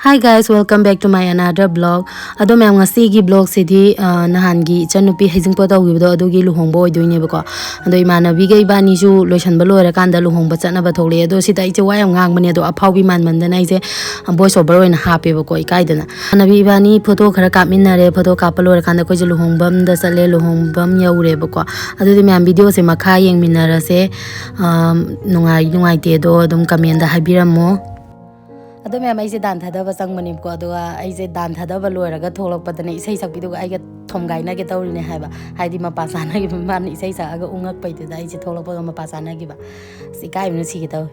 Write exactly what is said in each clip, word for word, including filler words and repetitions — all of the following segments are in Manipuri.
Hi guys, welcome back to my another vlog. ꯑꯗꯣ ꯃꯌꯥꯝ, ꯉꯁꯤꯒꯤ vlogꯁꯤꯗꯤ, ꯑ, ꯅꯍꯥꯟꯒꯤ ꯏꯆꯟꯅꯨꯄꯤ ꯍꯩꯖꯤꯡꯄꯣꯠ ꯇꯧꯈꯤꯕꯗꯣ ꯑꯗꯨꯒꯤ ꯂꯨꯍꯣꯡꯕ ꯑꯣꯏꯗꯣꯏꯅꯦꯕꯀꯣ꯫ ꯑꯗꯣ ꯏꯃꯥꯟꯅꯕꯤꯒ ꯏꯕꯥꯅꯤꯁꯨ ꯂꯣꯏꯁꯟꯕ ꯂꯣꯏꯔꯀꯥꯟꯗ ꯂꯨꯍꯣꯡꯕ ꯆꯠꯅꯕ ꯊꯣꯛꯂꯛꯑꯦ꯫ ꯑꯗꯣ ꯁꯤꯗ ꯑꯩꯁꯦ ꯋꯥ ꯌꯥꯝ ꯉꯥꯡꯕꯅꯦ, ꯑꯗꯣ ꯑꯐꯥꯎꯕꯤ ꯃꯥꯟꯃꯟꯗꯅ ꯑꯩꯁꯦ voice over ꯑꯣꯏꯅ ꯍꯥꯞꯄꯦꯕꯀꯣ, ꯏꯀꯥꯏꯗꯅ꯫ ꯏꯃꯥꯟꯅꯕꯤ ꯏꯕꯥꯅꯤ photo ꯈꯔ ꯀꯥꯞꯃꯤꯟꯅꯔꯦ꯫ Photo ꯀꯥꯞꯄ ꯂꯣꯏꯔꯀꯥꯟꯗ ꯑꯩꯈꯣꯏꯁꯦ ꯂꯨꯍꯣꯡꯐꯝꯗ ꯆꯠꯂꯦ, ꯂꯨꯍꯣꯡꯐꯝ ꯌꯧꯔꯦꯕꯀꯣ꯫ ꯑꯗꯨꯗꯤ ꯃꯌꯥꯝ, videoꯁꯦ ꯃꯈꯥ ꯌꯦꯡꯃꯤꯟꯅꯔꯁꯦ꯫ ꯑꯝ, ꯅꯨꯡꯉꯥꯏ ꯅꯨꯡꯉꯥꯏꯇꯦꯗꯣ ꯑꯗꯨꯝ commentꯗ ꯍꯥꯏꯕꯤꯔꯝꯃꯣ꯫ ꯑꯗꯣ ꯃꯌꯥꯝ, ꯑꯩꯁꯦ ꯗꯥꯟ ꯊꯥꯗꯕ ꯆꯪꯕꯅꯦꯕꯀꯣ, ꯑꯗꯨꯒ ꯑꯩꯁꯦ ꯗꯥꯟ ꯊꯥꯗꯕ ꯂꯣꯏꯔꯒ ꯊꯣꯛꯂꯛꯄꯗꯅꯦ, ꯏꯁꯩ ꯁꯛꯄꯤꯗꯨꯒ ꯑꯩꯒ ꯊꯣꯝꯒꯥꯏꯅꯒꯦ ꯇꯧꯔꯤꯅꯦ ꯍꯥꯏꯕ, ꯍꯥꯏꯗꯤ ꯃꯄꯥ ꯆꯥꯅꯈꯤꯕ, ꯃꯥꯅ ꯏꯁꯩ ꯁꯛꯑꯒ ꯎꯪꯉꯛꯄꯩꯗꯨꯗ ꯑꯩꯁꯦ ꯊꯣꯛꯂꯛꯄꯒ ꯃꯄꯥ ꯆꯥꯅꯈꯤꯕ꯫ ꯑꯁ, ꯏꯀꯥꯏꯕꯅ ꯁꯤꯒꯦ ꯇꯧꯋꯦ꯫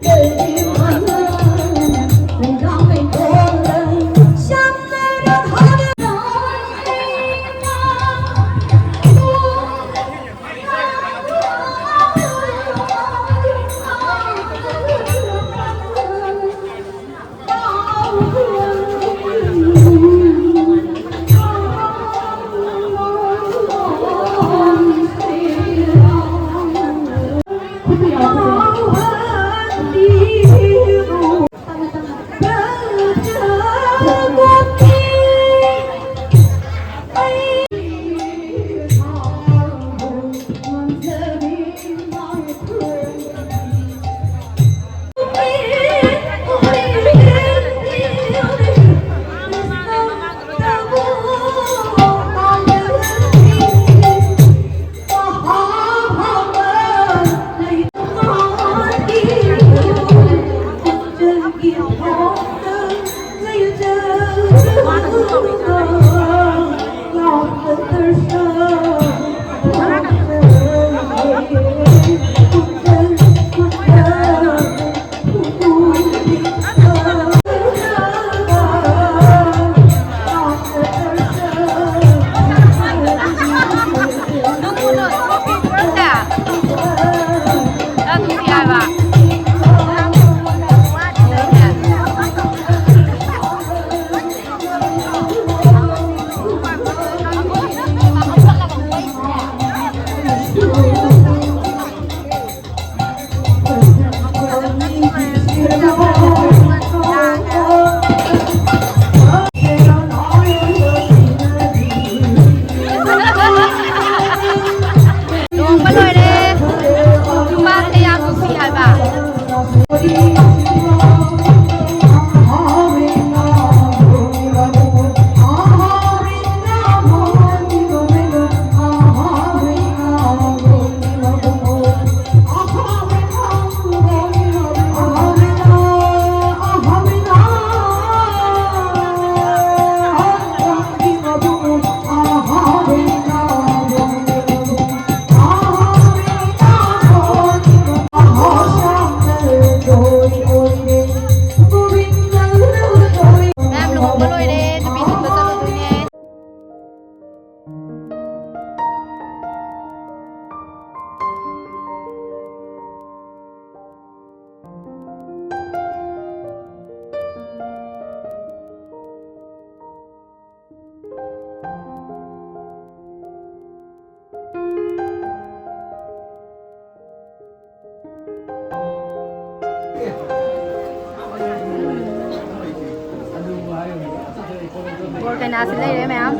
ꯀꯩꯅꯥꯁꯤ ꯂꯩꯔꯦ ꯃꯌꯥꯝ꯫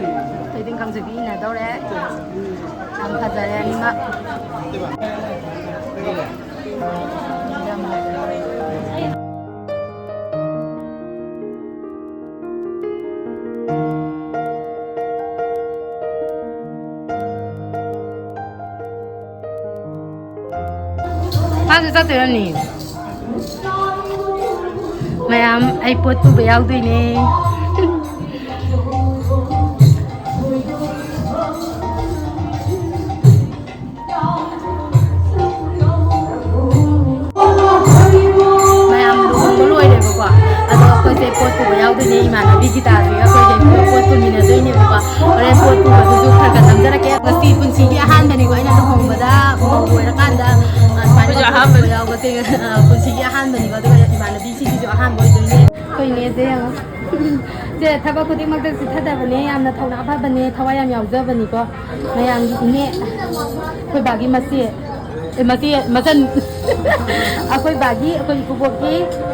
ꯊꯣꯏꯗꯤꯡ ꯀꯥꯡꯁꯨꯕꯤ ꯏꯟꯅꯗꯧꯔꯦ꯫ ꯌꯥꯝ ꯐꯖꯔꯦ ꯑꯅꯤꯃꯛ꯫ ꯃꯥꯁꯨ ꯆꯠꯇꯣꯏꯔꯝꯅꯤ꯫ ꯃꯌꯥꯝ, ꯑꯩ ꯄꯣꯠ ꯄꯨꯕ ꯌꯥꯎꯗꯣꯏꯅꯦ꯫ ꯃꯌꯥꯝ ꯂꯨꯍꯣꯡꯕ ꯂꯣꯏꯔꯦꯕꯀꯣ꯫ ꯑꯗꯣ ꯑꯩꯈꯣꯏꯁꯦ ꯄꯣꯠ ꯄꯨꯕ ꯌꯥꯎꯗꯣꯏꯅꯦ꯫ ꯏꯃꯥꯟꯅꯕꯤ ꯒꯤꯇꯥꯗꯨꯒ ꯑꯩꯈꯣꯏꯁꯦ ꯄꯣꯠ ꯄꯨꯃꯤꯟꯅꯗꯣꯏꯅꯦꯕꯀꯣ꯫ ꯍꯣꯔꯦꯟ ꯄꯣꯠ ꯄꯨꯕꯗꯨꯁꯨ ꯈꯔ ꯈꯔ ꯅꯝꯖꯔꯛꯀꯦ꯫ ꯉꯁꯤ ꯄꯨꯟꯁꯤꯒꯤ ꯑꯍꯥꯟꯕꯅꯤꯀꯣ ꯑꯩꯅ ꯂꯨꯍꯣꯡꯕꯗ ꯃꯧ ꯑꯣꯏꯔꯀꯥꯟꯗ, ꯑ, ꯁꯨꯃꯥꯏꯅ ꯑꯩꯈꯣꯏꯁꯨ ꯄꯣꯠ ꯄꯨꯕ ꯑꯍꯥꯟꯕꯅꯤ꯫ ꯌꯥꯎꯕꯁꯦ, ꯑ, ꯄꯨꯟꯁꯤꯒꯤ ꯑꯍꯥꯟꯕꯅꯤꯀꯣ꯫ ꯑꯗꯨꯒ ꯏꯃꯥꯟꯅꯕꯤꯁꯤꯡꯒꯤꯁꯨ ꯑꯍꯥꯟꯕ ꯑꯣꯏꯗꯣꯏꯅꯦ꯫ ꯑꯩꯈꯣꯏ ꯏꯅꯦꯁꯦ ꯌꯦꯡꯉꯣ꯫ ꯁꯦ, ꯊꯕꯛ ꯈꯨꯗꯤꯡꯃꯛꯇ ꯆꯤꯊꯗꯕꯅꯦ, ꯌꯥꯝꯅ ꯊꯧꯅꯥ ꯐꯕꯅꯦ, ꯊꯋꯥꯏ ꯌꯥꯝ ꯌꯥꯎꯖꯕꯅꯤꯀꯣ꯫ ꯃꯌꯥꯝꯒꯤ ꯏꯅꯦ, ꯑꯩꯈꯣꯏ ꯕꯥꯒꯤ ꯃꯆꯦ, ꯑꯦ, ꯃꯆꯦ, ꯃꯆꯟ, ꯑꯩꯈꯣꯏ ꯕꯥꯒꯤ, ꯑꯩꯈꯣꯏ ꯏꯀꯨꯕꯣꯛꯀꯤ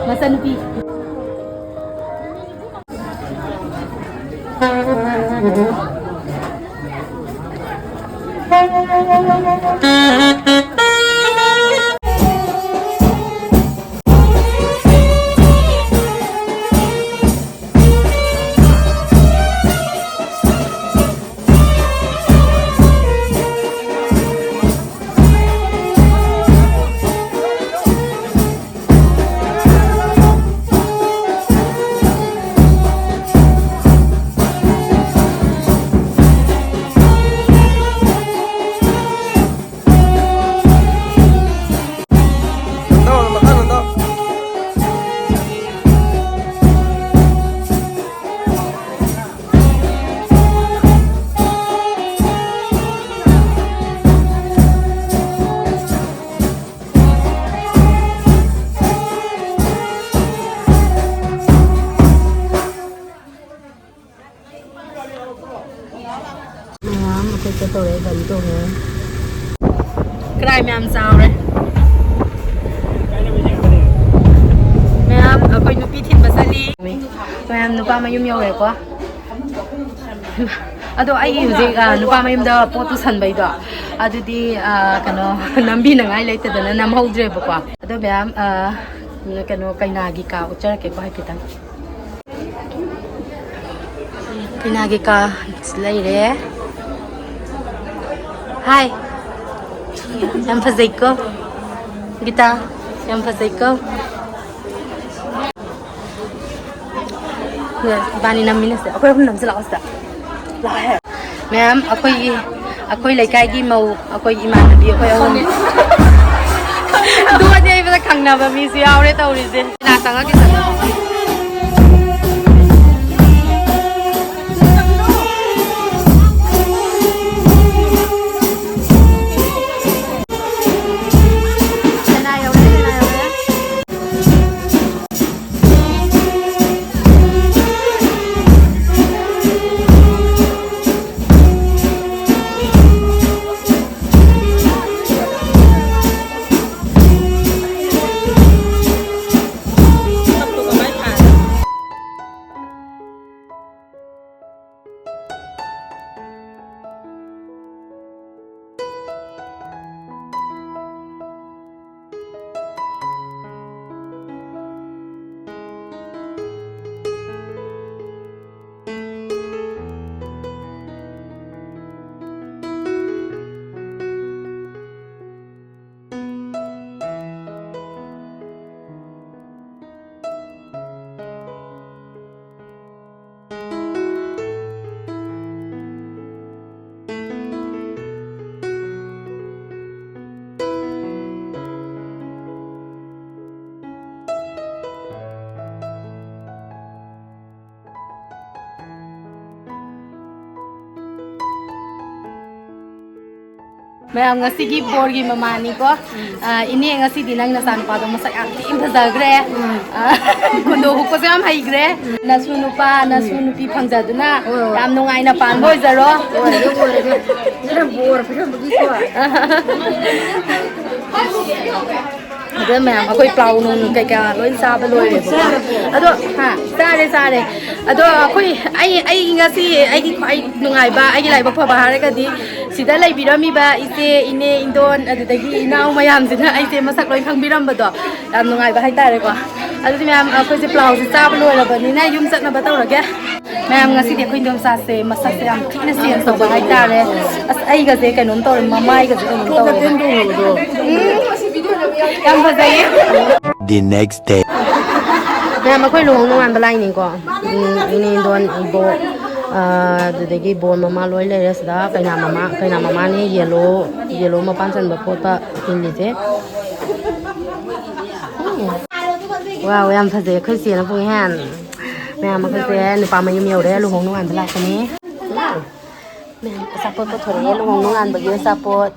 ꯃꯆꯟꯅꯨꯄꯤ꯫ ꯃꯌꯥꯝ ꯑꯩꯈꯣꯏ ꯆꯠꯇꯧꯔꯦ, ꯒꯥꯔꯤ ꯇꯣꯡꯉꯦ꯫ ꯀꯔꯥꯏ ꯃꯌꯥꯝ ꯆꯥꯎꯔꯦ꯫ ꯃꯌꯥꯝ ꯑꯩꯈꯣꯏ ꯅꯨꯄꯤ ꯊꯤꯟꯕ ꯆꯠꯂꯤ꯫ ꯃꯌꯥꯝ ꯅꯨꯄꯥ ꯃꯌꯨꯝ ꯌꯧꯔꯦꯀꯣ꯫ ꯑꯗꯣ ꯑꯩ ꯍꯧꯖꯤꯛ, ꯑ, ꯅꯨꯄꯥ ꯃꯌꯨꯝꯗ ꯄꯣꯠ ꯄꯨꯁꯟꯕꯩꯗꯣ, ꯑꯗꯨꯗꯤ, ꯑ, ꯀꯩꯅꯣ, ꯅꯝꯕꯤꯅꯉꯥꯏ ꯂꯩꯇꯗꯅ ꯅꯝꯍꯧꯗ꯭ꯔꯦꯕꯀꯣ꯫ ꯑꯗꯣ ꯃꯌꯥꯝ, ꯑ, ꯀꯩꯅꯣ, ꯀꯩꯅꯥꯒꯤ ꯀꯥ ꯎꯠꯆꯔꯛꯀꯦꯀꯣ ꯍꯥꯏꯐꯦꯠꯇꯪ꯫ ꯀꯩꯅꯥꯒꯤ ꯀꯥ ꯂꯩꯔꯦ꯫ ꯍꯥꯏ꯫ ꯌꯥꯝ ꯐꯖꯩꯀꯣ꯫ ꯒꯤꯇꯥ, ꯌꯥꯝ ꯐꯖꯩꯀꯣ꯫ ꯏꯕꯥꯅꯤ ꯅꯝꯃꯤꯟꯅꯁꯦ꯫ ꯑꯩꯈꯣꯏ ꯑꯍꯨꯝ ꯅꯝꯁꯤ ꯂꯥꯛꯑꯣ ꯁꯤꯗ꯫ ꯂꯥꯛꯑꯣꯍꯦ꯫ ꯃꯌꯥꯝ, ꯑꯩꯈꯣꯏꯒꯤ, ꯑꯩꯈꯣꯏ ꯂꯩꯀꯥꯏꯒꯤ ꯃꯧ, ꯑꯩꯈꯣꯏꯒꯤ ꯏꯃꯥꯟꯅꯕꯤ, ꯑꯩꯈꯣꯏ ꯑꯍꯨꯝ꯫ ꯑꯗꯨꯒꯗꯤ ꯑꯩꯕꯗ ꯈꯪꯅꯕ ꯃꯤꯁꯨ ꯌꯥꯎꯔꯦ ꯇꯧꯔꯤꯁꯦ꯫ ꯀꯅꯥ ꯆꯪꯉꯛꯈꯤꯗꯣꯏꯅꯣ? ꯀꯅꯥ ꯌꯧꯔꯦ? ꯀꯅꯥ ꯌꯧꯔꯦ? ꯃꯌꯥꯝ, ꯉꯁꯤꯒꯤ ꯕꯣꯔꯒꯤ ꯃꯃꯥꯅꯤꯀꯣ꯫ ꯑ, ꯏꯅꯦ, ꯉꯁꯤꯗꯤ ꯅꯪ ꯅꯆꯥꯅꯨꯄꯥꯗꯣ ꯃꯁꯛ ꯌꯥꯝ ꯊꯤꯅ ꯐꯖꯈ꯭ꯔꯦ꯫ ꯑ, ꯈꯨꯟꯗꯣꯛ ꯍꯨꯛꯄꯁꯨ ꯌꯥꯝ ꯍꯩꯈ꯭ꯔꯦ꯫ ꯅꯁꯨ ꯅꯨꯄꯥ, ꯅꯁꯨ ꯅꯨꯄꯤ ꯐꯪꯖꯗꯨꯅ ꯍꯣꯏ, ꯍꯣꯏ꯫ ꯌꯥꯝ ꯅꯨꯡꯉꯥꯏꯅ ꯄꯥꯟꯕ ꯑꯣꯏꯖꯔꯣ꯫ ꯍꯣꯏ, ꯑꯗꯨꯝ ꯑꯣꯏꯔꯒꯦ꯫ ꯅꯪ ꯕꯣꯔ ꯄꯤꯔꯝꯕꯒꯤꯀꯣ꯫ ꯑꯗꯨ ꯃꯌꯥꯝ ꯑꯩꯈꯣꯏ ꯄ꯭ꯂꯥꯎ ꯅꯨꯡ ꯀꯩꯀꯥ ꯂꯣꯏ ꯆꯥꯕ ꯂꯣꯏꯔꯦꯕꯀꯣ꯫ ꯑꯗꯣ ꯍꯥ, ꯆꯥꯔꯦ, ꯆꯥꯔꯦ꯫ ꯑꯗꯣ ꯑꯩꯈꯣꯏ, ꯑꯩ, ꯑꯩ ꯉꯁꯤ ꯑꯩꯒꯤ ꯈ꯭ꯋꯥꯏ ꯅꯨꯡꯉꯥꯏꯕ, ꯑꯩꯒꯤ ꯂꯥꯏꯕꯛ ꯐꯕ ꯍꯥꯏꯔꯒꯗꯤ ꯁꯤꯗ ꯂꯩꯕꯤꯔꯝꯃꯤꯕ ꯏꯆꯦ, ꯏꯅꯦ, ꯏꯟꯗꯣꯟ, ꯑꯗꯨꯗꯒꯤ ꯏꯅꯥꯎ ꯃꯌꯥꯝꯁꯤꯅ ꯑꯩꯁꯦ ꯃꯁꯛ ꯂꯣꯏ ꯈꯪꯕꯤꯔꯝꯕꯗꯣ ꯌꯥꯝ ꯅꯨꯡꯉꯥꯏꯕ ꯍꯥꯏꯇꯥꯔꯦꯀꯣ꯫ ꯑꯗꯨꯗꯤ ꯃꯌꯥꯝ, ꯑꯩꯈꯣꯏꯁꯦ ꯄ꯭ꯂꯥꯎꯁꯦ ꯆꯥꯕ ꯂꯣꯏꯔꯕꯅꯤꯅ ꯌꯨꯝ ꯆꯠꯅꯕ ꯇꯧꯔꯒꯦ꯫ ꯃꯌꯥꯝ, ꯉꯁꯤꯗꯤ ꯑꯩꯈꯣꯏ ꯏꯟꯗꯣꯝꯆꯥꯁꯦ ꯃꯁꯛꯁꯦ ꯌꯥꯝ ꯊꯤꯅ ꯆꯦꯟꯖ ꯇꯧꯕ ꯍꯥꯏꯇꯥꯔꯦ꯫ ꯑꯁ, ꯑꯩꯒꯁꯦ ꯀꯩꯅꯣꯝ ꯇꯧꯔꯦ, ꯃꯃꯥꯏꯒꯁꯦ ꯀꯩꯅꯣꯝ ꯇꯧꯔꯦ꯫ ꯎꯝ, ꯌꯥꯝ ꯐꯖꯩꯌꯦ꯫ The next day. ꯃꯌꯥꯝ, ꯑꯩꯈꯣꯏ ꯂꯨꯍꯣꯡ ꯅꯣꯡꯉꯥꯟꯕ ꯂꯥꯛꯏꯅꯤꯀꯣ꯫ ꯎꯝ, ꯏꯅꯦ, ꯏꯟꯗꯣꯟ, ꯏꯕꯣꯛ, ꯑꯥ, ꯑꯗꯨꯗꯒꯤ ꯕꯣꯔ ꯃꯃꯥ ꯂꯣꯏ ꯂꯩꯔꯦ ꯁꯤꯗ꯫ ꯀꯩꯅꯥ ꯃꯃꯥ, ꯀꯩꯅꯥ ꯃꯃꯥꯅꯦ ꯌꯦꯜꯂꯣ, ꯌꯦꯜꯂꯣ ꯃꯄꯥꯟ ꯆꯟꯕ ꯄꯣꯠꯇ ꯏꯜꯂꯤꯁꯦ꯫ ꯎꯝ꯫ ꯋꯥꯎ, ꯌꯥꯝ ꯐꯖꯩ ꯑꯩꯈꯣꯏ ꯆꯦꯅ ꯄꯨꯡꯍꯦꯟ꯫ ꯃꯌꯥꯝ, ꯑꯩꯈꯣꯏꯁꯦ ꯅꯨꯄꯥ ꯃꯌꯨꯝ ꯌꯧꯔꯦ, ꯂꯨꯍꯣꯡ ꯅꯣꯡꯉꯥꯟꯕ ꯂꯥꯛꯄꯅꯤ꯫ ꯃꯌꯥꯝ, ꯑꯆꯥꯄꯣꯠ ꯄꯨꯊꯣꯔꯛꯑꯦ, ꯂꯨꯍꯣꯡ ꯅꯣꯡꯉꯥꯟꯕꯒꯤ ꯑꯆꯥꯄꯣꯠ꯫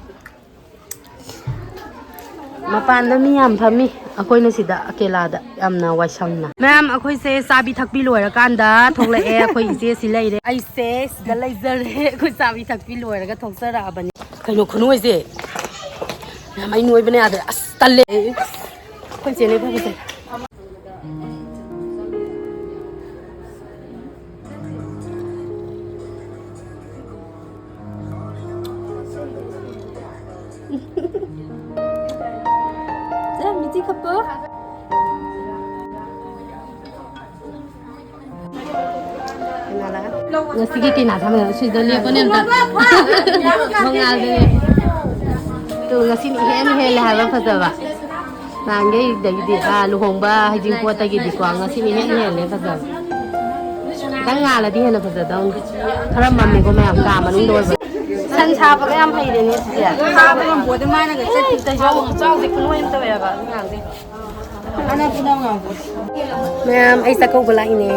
ꯃꯄꯥꯟꯗ ꯃꯤ ꯌꯥꯝ ꯐꯝꯃꯤ, ꯑꯩꯈꯣꯏꯅ ꯁꯤꯗ ꯑꯀꯦꯂꯥꯗ ꯌꯥꯝꯅ ꯋꯥꯏꯁꯪꯅ꯫ ꯃꯌꯥꯝ, ꯑꯩꯈꯣꯏꯁꯦ ꯆꯥꯕꯤ ꯊꯛꯄꯤ ꯂꯣꯏꯔꯀꯥꯟꯗ ꯊꯣꯛꯂꯛꯑꯦ꯫ ꯑꯩꯈꯣꯏ ꯏꯆꯦ ꯁꯤ ꯂꯩꯔꯦ, ꯑꯩꯁꯦ ꯁꯤꯗ ꯂꯩꯖꯔꯦ꯫ ꯑꯩꯈꯣꯏ ꯆꯥꯕꯤ ꯊꯛꯄꯤ ꯂꯣꯏꯔꯒ ꯊꯣꯛꯆꯔꯛꯑꯕꯅꯤ꯫ ꯀꯩꯅꯣ ꯈꯨꯅꯣꯏꯁꯦ? ꯃꯌꯥꯝ, ꯑꯩ ꯅꯣꯏꯕꯅ ꯌꯥꯗ꯭ꯔꯦ꯫ ꯑꯁ, ꯇꯜꯂꯦ꯫ ꯑꯩꯈꯣꯏ ꯆꯦꯅꯦ ꯐꯕꯁꯦ꯫ ꯉꯁꯤꯒꯤ ꯀꯩꯅꯥ ꯊꯥꯃꯤꯟꯅꯕ ꯁꯤꯗ ꯂꯦꯞꯄꯅꯦ ꯑꯝꯇ꯫ ꯃꯉꯥꯜꯗꯨꯅꯦ꯫ ꯇꯨ, ꯉꯁꯤꯅ ꯏꯍꯦꯟ ꯍꯦꯜꯂꯦ ꯍꯥꯏꯕ ꯐꯖꯕ꯫ ꯅꯍꯥꯟꯈꯩꯗꯒꯤꯗꯤ, ꯑꯥ, ꯂꯨꯍꯣꯡꯕ ꯍꯩꯖꯤꯡꯄꯣꯠꯇꯒꯤꯗꯤꯀꯣ ꯉꯁꯤꯅ ꯏꯍꯦꯟ ꯍꯦꯜꯂꯦ ꯐꯖꯕ꯫ ꯈꯤꯇꯪ ꯉꯥꯜꯂꯗꯤ ꯍꯦꯟꯅ ꯐꯖꯗꯧꯅꯤ꯫ ꯈꯔ ꯃꯝꯃꯦꯀꯣ ꯃꯌꯥꯝ, ꯀꯥ ꯃꯅꯨꯡꯗ ꯑꯣꯏꯕ꯫ ꯁꯟ ꯁꯥꯕꯒ ꯌꯥꯝ ꯍꯩꯔꯦꯅꯦ ꯁꯤꯁꯦ꯫ ꯁꯥꯕ ꯉꯝꯄꯣꯠꯇꯦ, ꯃꯥꯅꯒ ꯆꯠꯈꯤꯕꯗ ꯆꯥꯎ ꯆꯥꯎꯁꯦ ꯈꯨꯅꯣꯏ ꯑꯃ ꯇꯧꯋꯦꯕ ꯑꯉꯥꯡꯁꯦ꯫ ꯃꯌꯥꯝ, ꯑꯩ ꯆꯥꯛꯀꯧꯕ ꯂꯥꯛꯏꯅꯦ꯫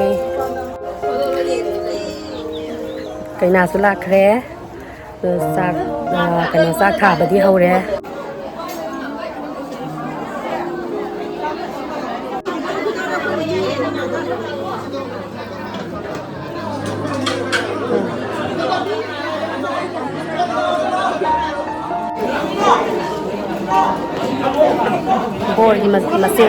ꯀꯩꯅꯥꯁꯨ ꯂꯥꯛꯈ꯭ꯔꯦ꯫ ꯑꯗꯨ ꯆꯥꯛ, ꯑ, ꯀꯩꯅꯣ, ꯆꯥꯛ ꯊꯥꯕꯗꯤ ꯍꯧꯔꯦ꯫ ꯕꯣꯔꯒꯤ ꯃ-, ꯃꯆꯦ꯫